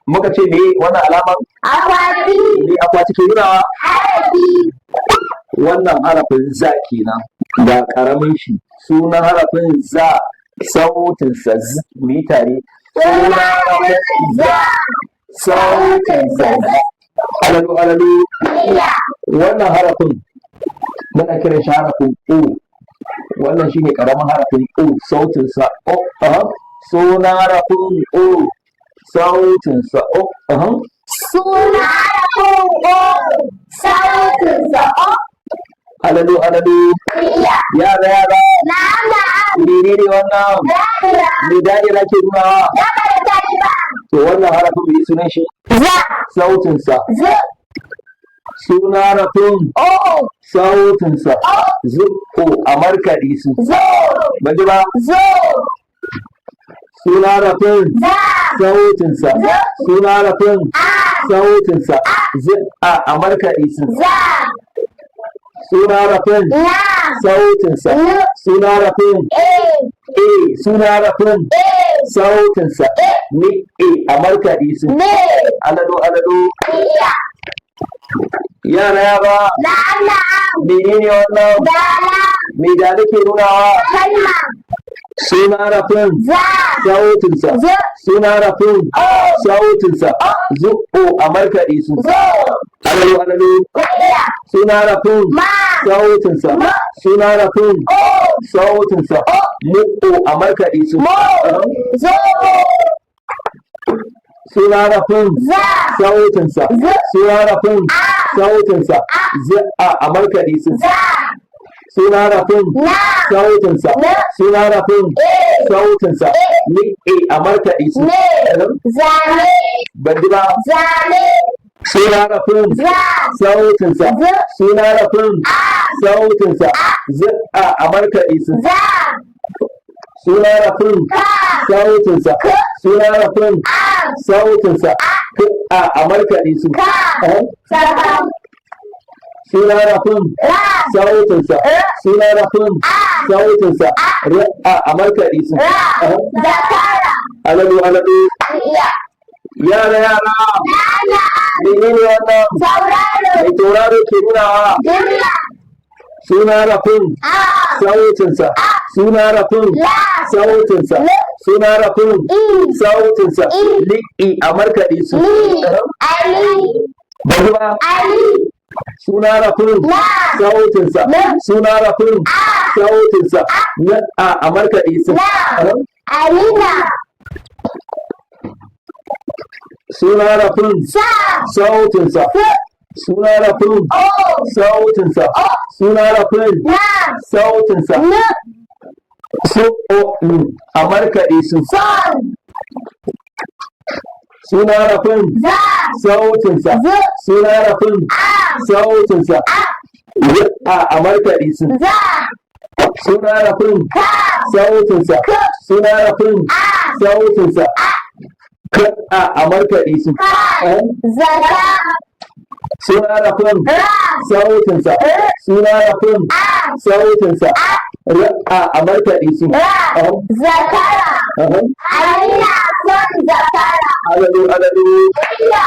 Muka ce me wannan alamar? Akwati. Me akwati ke nunawa? Harafi. Wannan harafin za kenan, ga karamin shi. Sunan harafin za, sautinsa z. Mu yi tare. Sunan harafin za, sautinsa z. Alalu alalu. Iya. Wannan harafin muna kiran shi harafin o. Wannan shine karamin harafin o, sautinsa o. Aha. Sunan harafin o, sautinsa o. Aha. Sunan harafin o, sautinsa o. Alalu alalu. Iya. Yara yara. Na'am na'am. Menene wannan? Da'ira. Me da'ira ke nunawa? Gaba da tariba. To, wannan harafin mai sunan shi? Za. Sautinsa? Z. Suna harafin? O. Sautinsa? O. Z, o, a markaɗe su. Zo. Ban ji ba. Zo. Suna harafin? Za. Sautinsa? Z. Suna harafin? A. Sautinsa? Z, a, a markaɗe su. Za. Suna harafin? Na. Sautinsa? N. Suna harafin? E. A. Suna harafin? E. Sautinsa? Ni, e, a markaɗe su. Ne. Alado alado. Iya. Yara yara. Na'am na'am. Menene wannan? Dala. Me da nake nunawa? Kalma. Suna harafin? Za. Sautinsa? Z. Suna harafin? O. Sautinsa? Z, o, a markaɗe su. Zo. Alalo alalo. Iya. Suna harafin? Ma. Sautinsa? Ma. Suna harafin? O. Sautinsa? Mu, o, a markaɗe su. Mo. Zo. Suna harafin? Za. Sautinsa? Z. Suna harafin? A. Sautinsa? Z, a, a markaɗe su. Za. Suna harafin? Na. Sautinsa? N. Suna harafin? E. Sautinsa? Ni, e, a markaɗe su. Ne. Zane. Ban ji ba. Zane. Suna harafin? Za. Sautinsa? Z. Suna harafin? A. Sautinsa? Z, a, a markaɗe su. Za. Suna harafin? Ka. Sautinsa? K. Suna harafin? A. Sautinsa? K, a, a markaɗe su. Ka. Saka. Suna harafin? Ra. Sautinsa? R. Suna harafin? A. Sautinsa? R, a, a markaɗe su. Ra. Zakara. Alalo alalo. Iya. Yara yara. Na'am na'am. Menene wannan? Sauraro. Mai tauraro ke nunawa? Jumla. Suna harafin? A. Sautinsa? Suna harafin? La. Sautinsa? L. Suna harafin? I. Sautinsa? I. Li, i, a markaɗe su. Li. Ali. Ban ji ba. Ali. Suna harafin? Na. Sautinsa? N. Suna harafin? A. Sautinsa? N, a, a markaɗe su. Na. Alina. Suna harafin? Sa. Sautinsa? F. Suna harafin? O. Sautinsa? Suna harafin? Na. Sautinsa? N. Su, o, n, a markaɗe su. Son. Suna harafin? Za. Sautinsa? Z. Suna harafin? A. Sautinsa? Z, a, a markaɗe su. Za. Suna harafin? Ka. Sautinsa? K. Suna harafin? A. Sautinsa? K, a, a markaɗe su. Ka. Zaka. Suna harafin? Ra. Sautinsa? R. Suna harafin? A. Sautinsa? R, a, a markaɗe su. Ra. Zakara. Aha. Alina son zakara. Alalo alalo. Iya.